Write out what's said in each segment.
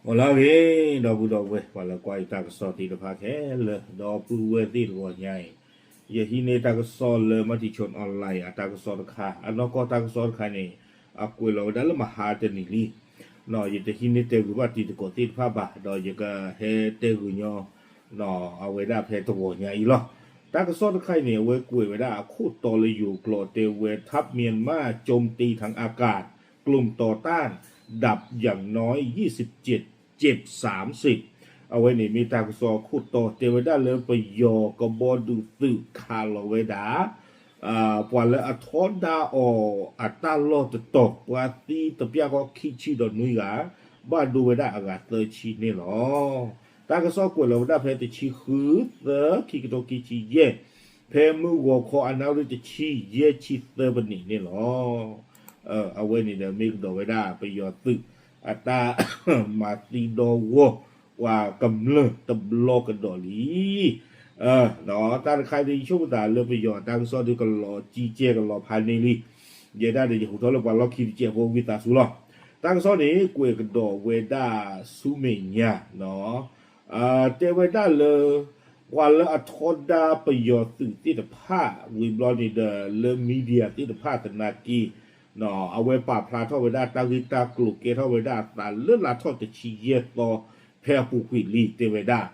အိၣ်လၢအဂ့ၤ ဒီပုၢ်ဒီဝဲၢ် ပှၤလၢကွၢ်ယတၢ်ကစီၣ်သ့ၣ်တဖၣ်ခဲလၢာ် ဒီပုၢ်ဝဲၢ်သ့ၣ်တဂီၤညါအံၤ, ယဟံးန့ၢ်တၢ်ကစီၣ်လၢ Matichon Online အတၢ်ကစီၣ်တခါ, အနီၢ်ကီၢ်တၢ်ကစီၣ်တခါန့ၣ် အကွဲးလီၤဝဲဒၣ်လၢမဟါတနံၤလံ. ယတဟံးန့ၢ်တဲဂုာ်ဘၣ်တံၤသကိးသ့ၣ်တဖၣ်ဘၣ်, ဒီးယကဟဲတဲဂုာ်ညီ အဝဲဒၣ်ဖဲတဂီၤညါအံၤလီၤ. တၢ်ကစီၣ်တခါအံၤန့ၣ် အဝဲကွဲးဝဲဒၣ်အခိၣ်တီလၢယိၤကျိာ်တဲဝဲ ทัพเมียนมาโจมตีทางอากาศ กลุ่มต่อต้านดับอย่างน้อย ยี่สิบเจ็ด เจ็บ สามสิบ အဝဲန့ၣ်မ့ၢ်တၢ်ကစီၣ်အခိၣ်တီတဲဝဲဒၣ်လၢပယီၤကဘီဒုးသုးခးလီၤဝဲဒၣ် ပှၤလၢအထီဒါအီၤအတၢ်လီၢ်တတီၤ ပှၤသံတပျၢ်ဃီခံဆံဒီးနွံဂၤ ဘၣ်ဒိဝဲဒၣ်အဂၤသၢဆံန့ၣ်လီၤ. တၢ်ကစီၣ်ကွဲးလီၤဝဲဒၣ်ဖဲတဆံဃု သၢ ခံကထိခံဆံယဲၢ် ဖဲမုၢ်ဂီၤခီအနၣ်ရံၣ်တဆံ ယဲၢ်ဆံသၢပနံးန့ၣ်လီၤ. အဝဲန့ၣ်ဒီးမ့ၢ်ကဒီးဝဲဒၣ်ပယီၤသုး အတၢ်မၤသံဒီဂီၢ် ပှၤကမျၢၢ်တဘျီကဒီးလံ. ဒီးတၢ်တခါဒ်ယဆိကမိၣ်သးလၢပယီၤတၢ်ကစီၣ်ဒ်ကလီၤကံကဲကလီၤဖးန့ၢ်လံ. ယဲဒၣ်ဒီးယဟူးထီၣ်လၢပှၤလီၢ်ခံတစဲးဖိဝံသးစူၤလီၤ. တၢ်ကစီၣ်န့ၣ် ကွဲးကဒီးဝဲဒၣ်ဆူမဲာ်ညါ တဲဝဲဒၣ်လၢ ပှၤလၢအထီဒါပယီၤသုးသ့ၣ်တဖၣ် ဝံၤဘျီန့ၣ်ဒီးလၢ media သ့ၣ်တဖၣ်သနာ်က့ အဝဲပာ်ဖျါထီၣ်ဝဲဒၣ်တၢ်ဂ့ၢ်တၢ်ကျိၤကဲထီၣ်ဝဲဒၣ်အသးလၢလါထီၣ်တဆံယဲၢ်သီ ဖဲအပူၤကွံာ်လံတဲဝဲဒၣ်.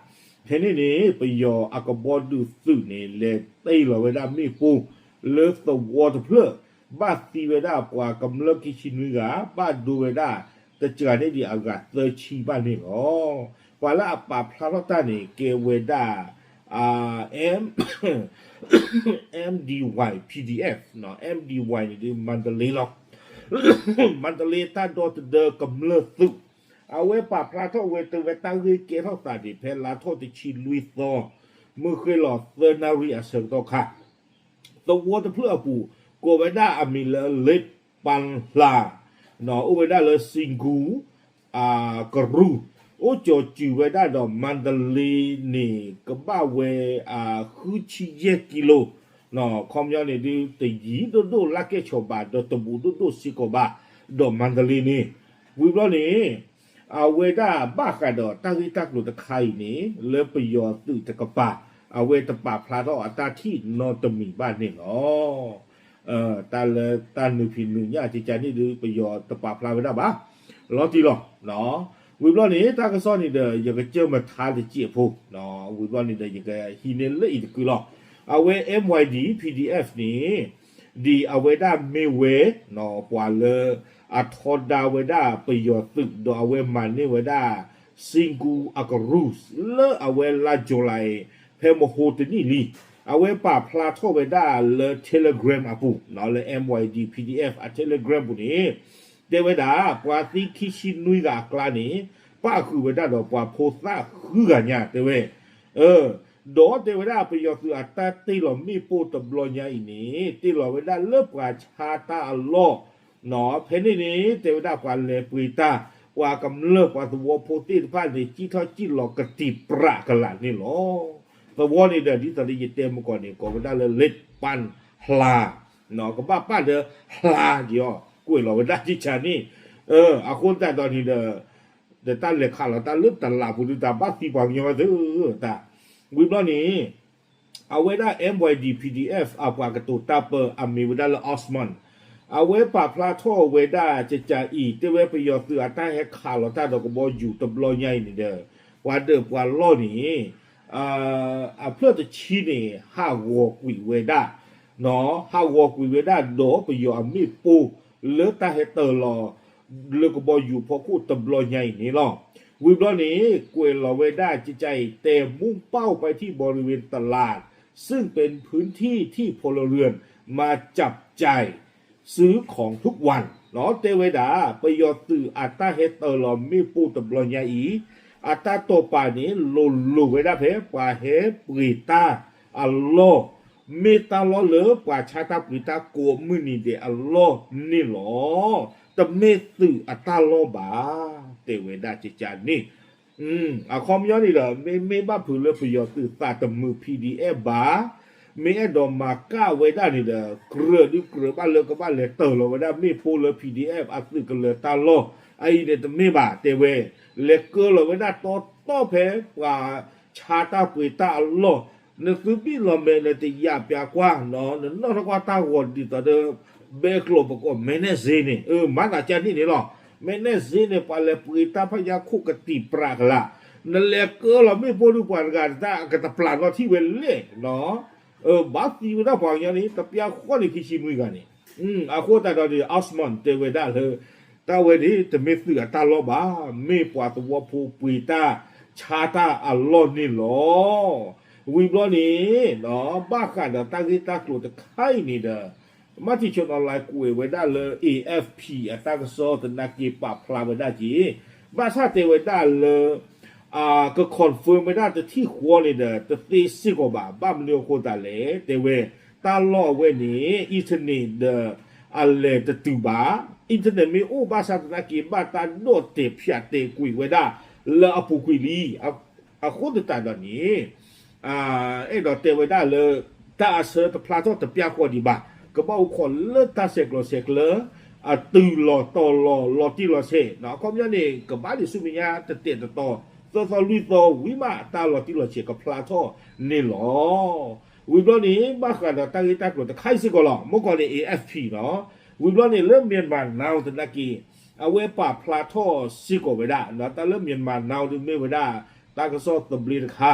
ဖဲန့ၣ်န့ၣ် ပယီၤအကဘီဒုးသုးန့ၣ် လဲၤတ့ၢ်လီၤဝဲဒၣ်မ့ၣ်ပိၢ်လၢသဝီတဖျၢၣ် ဘၣ်သံဝဲဒၣ်ပှၤကမျၢၢ်ခံဆံနွံဂၤ ဘၣ်ဒိဝဲဒၣ်တစှၤန့ၢ်ဒံးအဂၤသၢဆံဘၣ်န့ၣ်လီၤ. ပှၤလၢအပာ်ဖျါထီၣ်တၢ်န့ၣ် ကဲဝဲဒၣ် M MDY PDF, MDY န့ၣ်ဒ် မါတလ့လီၤ. မါတလ့တၢ်ဒီသဒၢကမျၢၢ်သုး အဝဲပာ်ဖျါထီၣ်ဝဲတဲဝဲတၢ်ဂ့ၢ်ကဲထီၣ်သးန့ၣ် ဖဲလါထီၣ်တဆံလွံၢ်သီ မုၢ်ဃ့ၢ်လီၤသၢနၣ်ရံၣ်အဆၢကတီၢ်ခါ သဝီတဖျၢၣ်အပူၤ ကိးဝဲဒၣ်အမံၤလၢ လ့းပၣ်လၣ် အိၣ်ဝဲဒၣ်လၢ စံၣ်ကူၣ် ကရူၢ် အိၣ်ကၠီၤစူၤဝဲဒၣ်ဒီးမါတလ့န့ၣ် ကဘၣ်ဝဲ ဃုဆံယဲၢ်ကံလိ ခီပညီန့ၣ်ဒ် တယံၤဒိၣ်ဒိၣ်လၢကဲၣ်ဆိးဘၣ် ဒီးတဘူးဒိၣ်ဒိၣ်စ့ၢ်ကီးဘၣ် ဒီးမါတလ့န့ၣ် ဝံၤဘျီန့ၣ် အဝဲဒၣ်ဘၣ်ဃးဒီးတၢ်ဂ့ၢ်တၢ်ကျိၤတခါအံၤန့ၣ် လၢပယီၤသုးတကပၤ အဝဲတပာ်ဖျါထီၣ်အတၢ်ထံၣ်နီတမံၤဘၣ်န့ၣ်လီၤ. တၢ်လၢတၢ်နုာ်ဖံးနုာ်ညၣ်ကကန့ၣ်ဒ် ပယီၤတပာ်ဖျါဝဲဒၣ်ဘၣ် လီၤတံၢ်လီၤ. ဝံၤဘျီန့ၣ် တၢ်ကစီၣ်န့ၣ်ဒီး ယကစၢၢ်မထါတစဲးဖိ ဝံၤဘျီန့ၣ်ဒီး ယကဟံးန့ၢ်လၢအံၤတကုလီၤ. အဝဲ MYD PDF န့ၣ် ဒ်အဝဲဒၣ်မ့ၢ်ဝဲ ပှၤလၢအထီဒါဝဲဒၣ်ပယီၤသုး ဒီးအဝဲမၤန့ၢ်ဝဲဒၣ် စံၣ်ကူၣ်အကရူၢ် လၢအဝဲလါ July ဖဲမဟိတနံၣ်လံ အဝဲပာ်ဖျါထီၣ်ဝဲဒၣ်လၢ Telegram အပူၤ လၢ MYD PDF အ Telegram ပူၤန့ၣ် တဲဝဲဒၣ် ပှၤသံခံဆံနွံဂၤအကျါန့ၣ် ပၣ်ဃုာ်ဝဲဒၣ်ဒီးပှၤဖိသၣ်ဃုဂၤညါ တဲဝဲ ဒီးတဲဝဲဒၣ်ပယီၤသုးအတၢ်တ့ၢ်လီၤမ့ၣ်ပိၢ်တဘျီညါအံၤန့ၣ် တ့ၢ်လီၤဝဲဒၣ်လၢပှၤဆါတၢ်အလီၢ် ဖဲန့ၣ်န့ၣ် တဲဝဲဒၣ်ပှၤလဲၤပှ့ၤတၢ် ပှၤကမျၢၢ်ပှၤသဝီဖိသ့ၣ်တဖၣ်န့ၣ် စံၣ်ထီၣ်စံၣ်လီၤကတံာ်ပြးကလာ်န့ၣ်လီၤ. သဝီန့ၣ်ဒီး ဒ်သိးလၢယတဲမုၢ်ကီၢ်န့ၣ် ကိးဝဲဒၣ်လၢ လ့းပၣ်လၣ် ကဘၣ်ပၣ်ဒီးဟျါက့ၤအီၤ ကွဲးလီၤဝဲဒၣ်ကကန့ၣ် အဃိသတးဒီးန့ၣ်ဒီး ဒီးတၢ်လဲၤခးလီၤတၢ်လၢတလးပူၤဒုးတၢ်ဘၣ်သံပှၤကညီဝဲသ့ၣ်တၢ် ဝံၤဘျီန့ၣ် အဝဲဒၣ် MYD PDF အပှၤကတိၤတၢ်ပၢအမံၤဝဲဒၣ်လၢ Osman အဝဲပာ်ဖျါထီၣ်ဝဲဒၣ်ကကအံၤ တဲဝဲပယီၤသုးအတၢ်ဟဲခးလီၤတၢ်ဒီးကဘီယူၤတဘျီညါအံၤန့ၣ်ဒီး ပှၤဒၢးပှၤလီၢ်န့ၣ် အဖျၢၣ်တဆံန့ၣ် ဟးဂီၤကွံာ်ဝဲဒၣ် ဟးဂီၤကွံာ်ဝဲဒၣ်ဒီးပယီၤအမ့ၣ်ပိၢ်လၢတၢ်ဟဲတၢၤလီၤ လၢကဘီယူၤဖီခိၣ်တဘျီညါအံၤန့ၣ်လီၤ. ဝံၤဘျီန့ၣ် ကွဲးလီၤဝဲဒၣ်ကကအံၤ แต่มุ่งเป้าไปที่บริเวณตลาด ซึ่งเป็นพื้นที่ที่พลเรือนมาจับจ่าย ซื้อของทุกวัน တဲဝဲဒၣ် ပယီၤသုးအတၢ်ဟဲတၢၤလီၤ မ့ၣ်ပိၢ်တဘျီညါအံၤ အတၢ်တိာ်ပာ်န့ၣ် လိၤလိၤဝဲဒၣ်ဖဲ ပှၤဟဲပှ့ၤတၢ်အလီၢ် မ့ၢ်တၢ်လီၢ်လၢပှၤဆါတၢ်ပှ့ၤတၢ်ကိးမုၢ်နံၤဒဲးအလီၢ်န့ၣ်လီၤ. တမ့ၢ်သုးအတၢ်လီၢ်ဘၣ် တဲဝဲဒၣ်ကကန့ၣ် အခီပညီန့ၣ်ဒီး မ့မ့ၢ်ဘၣ်ဖုးလၢပယီၤသုးသးတမုာ် PDF ဘၣ် မ့ၢ်အဲၣ်ဒိးမၤကၣ်ဝဲဒၣ်န့ၣ်ဒီး ကြၢးဒုးကြၢးဘၣ်လၢကဘၣ်လဲၤတၢၤလီၤဝဲဒၣ်မ့ၣ်ပိၢ်လၢ P D F အသုးကလၢၤတၢ်လီၢ် အအံၤန့ၣ်တမ့ၢ်ဘၣ် တဲဝဲ, လဲၤကၢလီၤဝဲဒၣ်တီတီဖဲပှၤဆါတၢ်ပှ့ၤတၢ်အလီၢ်, နသုဘံၣ်လီၤမဲာ်နတယာ်ပျးကွၢ်နီၤ နနီၣ်ထီၣ်ကွၢ်တၢ်ဂီၤဒ်သိးဒီး ဘဲကျိၤပကိး မဲနဲၣ်စ့န့ၣ် မၤသးကန့ၣ်န့ၣ်လီၤ. မဲနဲၣ်စ့န့ၣ် ပှၤလဲၤပှ့ၤတၢ်ဖၣ်ညါခိၣ်ကတံာ်ပြးကလာ်, နလဲၤကၢလီၤမ့ၣ်ပိၢ်ဒုးပှၤတဂၤတၢ်အကတပျၢ်နီၣ်ထံၣ်ဝဲလဲၣ်နီၤ, ဘၣ်သံဝဲဒၣ်ပှၤကညီန့ၣ် တပျၢ်ဃီန့ၣ်ခံဆံနွံဂၤန့ၣ်, အဃိသတးဒီးန့ၣ် Osman တဲဝဲဒၣ်လၢ တၢ်ဝဲန့ၣ် တမ့ၢ်သုးအတၢ်လီၢ်ဘၣ်, မ့ၢ်ပှၤသဝီဖိပှ့ၤတၢ်ဆါတၢ်အလီၢ်န့ၣ်လီၤ. ဝံၤဘျီန့ၣ် ဘၣ်ဃးဒီးတၢ်ဂ့ၢ်တၢ်ကျိၤတခါအံၤန့ၣ်ဒီး မၢ်ထံၣ်ဆိၣ်နီၤလါကွဲးဝဲဒၣ်လၢ A F P အတၢ်ကစီၣ်သနာ်က့ပာ်ဖျါဝဲဒၣ်က့ၤ, ဘၣ်ဆၣ်တဲဝဲဒၣ်လၢ က confirm ဝဲဒၣ်တထံၣ်ဃီန့ၣ်ဒီး တသ့စ့ၢ်ကီးဘၣ်. ဘၣ်မနုၤအဃိသတးလဲၣ် တဲဝဲ တၢ်လီၢ်အဝဲန့ၣ် internet ဒီး အလဲၤတတုၤဘၣ်. internet မ့ၢ်အိၣ်ဘၣ်ဆၣ်သနာ်က့ ဘၣ်တၢ်ဒိးတဲာ်ဖျးတဲာ်ကွံာ်ဝဲဒၣ် လၢအပူၤကွံာ်လံ. အဃိသတးဒီးန့ၣ် အဲၣ်ဒိးတဲဝဲဒၣ်လၢ တၢ်အဆၢတဖျါထီၣ်တပျၢ်ဃီဒံးဘၣ်, ကဘၣ်အိၣ်ခိးလၢတၢ်ဆဲးကျိးဆဲးကျၢ အတုၤလီၤတီၤလီၤလီၤတံၢ်လီၤဆဲး, အခီပညီန့ၣ် ကဘၣ်ဒံးဆူမဲာ်ညါတတဲာ်တတီၤ သၢသီလွံၢ်သီဝံၤမး တၢ်လီၤတံၢ်လီၤဆဲးကဖျါထီၣ်န့ၣ်လီၤ. ဝံၤဘျီန့ၣ် ဘၣ်ဃးဒီးတၢ်ဂ့ၢ်တၢ်ကျိၤတခါအံၤစ့ၢ်ကီးလီၤ. မ့ၢ်ကီးန့ၣ် A F P နီၤ, ဝံၤဘျီန့ၣ်လၢ Myanmar Now သနာ်က့ အဝဲပာ်ဖျါထီၣ်စ့ၢ်ကီးဝဲဒၣ် တၢ်လၢ Myanmar Now ဒုးမ့ၢ်ဝဲဒၣ် တၢ်ကစီၣ်သဘျ့တခါ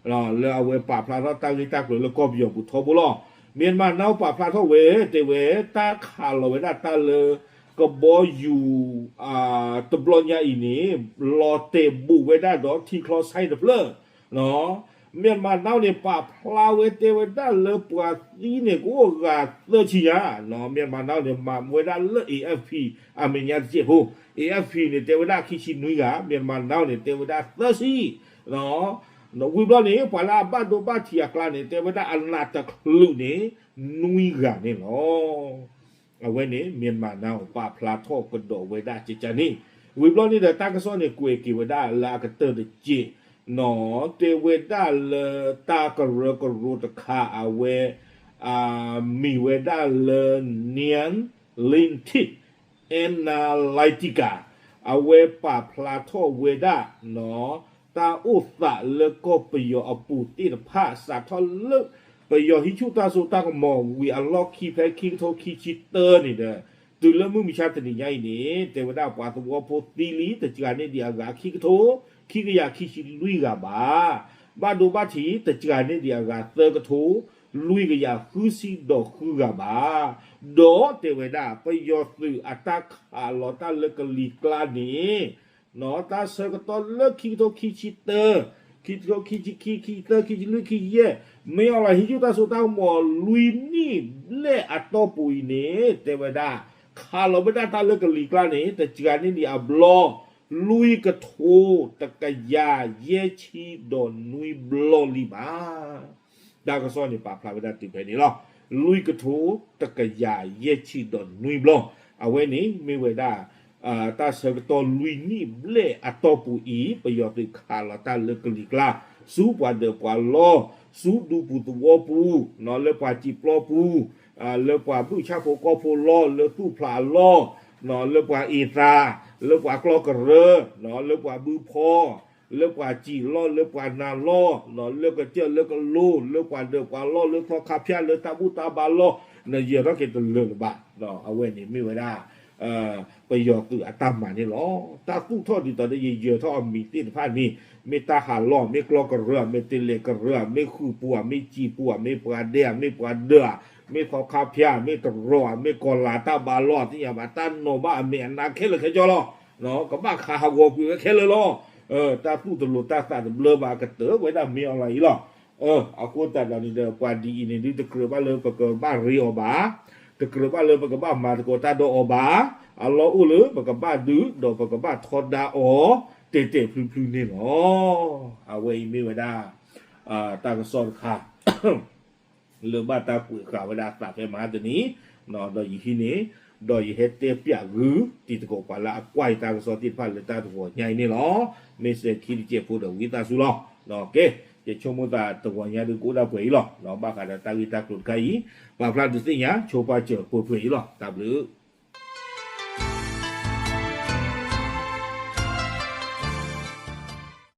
လၢအဝဲပာ်ဖျါထီၣ်တၢ်ဂ့ၢ်တၢ်ကျိၤလၢကီၢ်ပယီၤပူၤထီဘိလီၤ. Myanmar Now ပာ်ဖျါထီၣ်ဝဲ တဲဝဲ တၢ်ခးလီၤဝဲဒၣ်တၢ်လၢ ကဘီယူၤ တဘျီညါအံၤန့ၣ် လီၤတဲာ်ဘူးဝဲဒၣ်ဒီးထံချီဆဲတဖျၢၣ် Myanmar Now န့ၣ် ပာ်ဖျါဝဲတဲဝဲဒၣ်လၢပှၤသံန့ၣ် ကအိၣ်ဂၤသၢဆံညါ, Myanmar Now န့ၣ် မၤဝဲဒၣ်လၢ A F P အမဲာ်ညါတစဲးဖိ, A F P န့ၣ် တဲဝဲဒၣ်ခံဆံနွံဂၤ, Myanmar Now န့ၣ် တဲဝဲဒၣ်သၢဆံ, ဝံၤဘျီန့ၣ် ပှၤလၢအဘၣ်ဒိဘၣ်ထံးအကျါန့ၣ် တဲဝဲဒၣ်အနးတချုးန့ၣ် နွံဂၤန့ၣ်လီၤ. အဝဲန့ၣ် Myanmar Now ပာ်ဖျါထီၣ်ကဒီးဝဲဒၣ်ကကန့ၣ်, ဝံၤဘျီန့ၣ်ဒီးတၢ်ကစီၣ်န့ၣ် ကွဲးက့ၤဝဲဒၣ်လၢအကတၢၢ်တစဲး, တဲဝဲဒၣ်လၢတၢ်ကရၢကရိတခါအဝဲ မ့ၢ်ဝဲဒၣ်လၢ Nian Lingtit Analytica အဝဲပာ်ဖျါထီၣ်ဝဲဒၣ် တၢ်အိၣ်သးလၢကီၢ်ပယီၤအပူၤသ့ၣ်တဖၣ် စးထီၣ်လၢ ပယီၤဟံးဆူၣ်တၢ်စိတၢ်ကမီၤဝံၤအလီၢ်ခံဖဲခံကထိခံဆံတၢန့ၣ်ဒီး တုၤလၢမုၢ်မဆါတနံၤညါအံၤန့ၣ် တဲဝဲဒၣ်ပှၤသဝီဖိသံလံ တစှၤန့ၢ်ဒံးအဂၤခံကထိ ခံကယၤခံဆံလွံၢ်ဂၤဘၣ်. ဘၣ်ဒိဘၣ်ထံး တစှၤန့ၢ်ဒံးအဂၤသၢကထိ လွံၢ်ကယၤဃုဆံဒီးဃုဂၤဘၣ်. ဒီးတဲဝဲဒၣ် ပယီၤသုးအတၢ်ခးလီၤတၢ်လၢကလံၤကျါန့ၣ် တၢ်ဆၢကတီၢ်လၢခံကထိခံဆံတၢ, ခံကထိခံဆံခံ, ခံဆံသၢ, ခံဆံလွံၢ်, ခံဆံယဲၢ်, မ့ၢ်အီၤလီၤဟံးဆူၣ်တၢ်စိတၢ်ကမီၤလွံၢ်နံၣ်ဘျဲၣ်အတီၢ်ပူၤအံၤန့ၣ် တဲဝဲဒၣ် ခးလီၤဝဲဒၣ်တၢ်လၢကလံၤကျါန့ၣ် တစှၤန့ၢ်ဒံးအဘျီ လွံၢ်ကထိတကယၤယဲၢ်ဆံဒီးနွံဘျီလံဘၣ်. တၢ်ကစီၣ်န့ၣ် ပာ်ဖျါဝဲဒၣ်တုၤဖဲန့ၣ်လီၤ. လွံၢ်ကထိတကယၤယဲၢ်ဆံဒီးနွံဘျီ, အဝဲန့ၣ်မ့ၢ်ဝဲဒၣ် တၢ်ဆၢကတီၢ်လွံၢ်နံၣ်ဘျဲၣ်အတီၢ်ပူၤအံၤ ပယီၤသုးခးလီၤတၢ်လၢကလံၤကျါ, ဆူပှၤဒၢးပှၤလီၢ်, ဆူဒူပူၤသဝီပူၤ, လၢပှၤစံာ်ပျီပူၤ, လၢပှၤဘုၣ်ဆၣ်ဖိကီၢ်ဖိလီၢ်, လၢသူၣ်ဖျးအလီၢ်, လၢပှၤအ့ၣ်သး, လၢပှၤကျီၢ်ကရၢ, လၢပှၤဘုဖီ, လၢပှၤစံာ်လီၢ်, လၢပှၤနၤလီၢ်, လၢကစၢၢ်လၢကလိ, လၢပှၤဒၢးပှၤလီၢ်, လၢသီခါဖၠၣ်, လၢတၢ်ဘူၣ်တၢ်ဘါလီၢ်, နယၢၤထီၣ်က့ၤတလၢာ်လၢၤဘၣ်. အဝဲန့ၣ်မ့ၢ်ဝဲဒၣ် ပယီၤသုးအတၢ်မၤန့ၣ်လီၤ. တၢ်သူၣ်ထီၣ်ဒ်သိးဒီးယယၢၤထီၣ်အမံၤသ့ၣ်တဖၣ်န့ၣ် မ့ၢ်တၢ်ဟးလီၢ်, မ့ၢ်ကျီၢ်ကရၢ, မ့ၢ်တလဲၤကရၢ, မ့ၢ်ဃုာ်ပူၤ, မ့ၢ်စံာ်ပူၤ, မ့ၢ်ပှၤဒဲး, မ့ၢ်ပှၤဒၢး, မ့ၢ်သီခါဖၠၣ်, မ့ၢ်တရီး, မ့ၢ်ကီၤလၤတၢ်ဘါလီၢ်, သ့ၣ်ညါဘၣ်တၢ်နီၤဘၣ်အမဲာ်အနါခဲလၢာ်ခဲဆ့လီၤ. ကဘၣ်ခးဟးဂီၤကွံာ်ဝဲခဲလၢာ်လီၤ. တၢ်သူၣ်တလိၤတၢ်သးတဘျၢဘၣ်ကတၢၢ်ဝဲဒၣ်မ့ၢ်အီၤလီၤအံၤလီၤ. အဃိသတးဒီးန့ၣ်ဒီး ပှၤဒ်အံၤန့ၣ်ဒုး တကြၢးဘၣ်လၢပကဘၣ်ရ့အီၤဘၣ်, တကြၢးဘၣ်လၢပကဘၣ်မၤသကိးတၢ်ဒီးအီၤဘၣ်, အလီၢ်အိၣ်လၢပကဘၣ်ဒုး ဒီးပကဘၣ်ထီဒါအီၤ တဲာ်တဲာ်ဖျုးဖျုးန့ၣ်လီၤ. အဝဲအံၤမ့ၢ်ဝဲဒၣ် တၢ်ကစီၣ်တခါ လၢဘၣ်တၢ်ကွဲးဃာ်ဝဲဒၣ်အသးဖဲမဟါတနံၤ, ဒီးယဟံးန့ၣ် ဒီးယဟဲတဲပၠးဂုာ် တံၤသကိးပှၤလၢအကွၢ်ယတၢ်ကစီၣ်သ့ၣ်တဖၣ်လၢတၢ်တဂီၤညါအံၤန့ၣ်လီၤ. မ့ၢ်စဲၤခံတစဲးဖိဒီးဝံသးစူၤလီၤ. ကဲ ယဆိကမိၣ်သးတဂီၤညါဒုးကအိၣ်ဒၣ်ပှဲၤအံၤလီၤ. ဘၣ်ဃးဒီးတၢ်ဂ့ၢ်တၢ်ကျိၤတခါအံၤ ပာ်ဖျါဒုးသ့ၣ်ညါဆိပာ်စၢၤပှဲၤပှဲၤအံၤလီၤ. တၢ်ဘျုး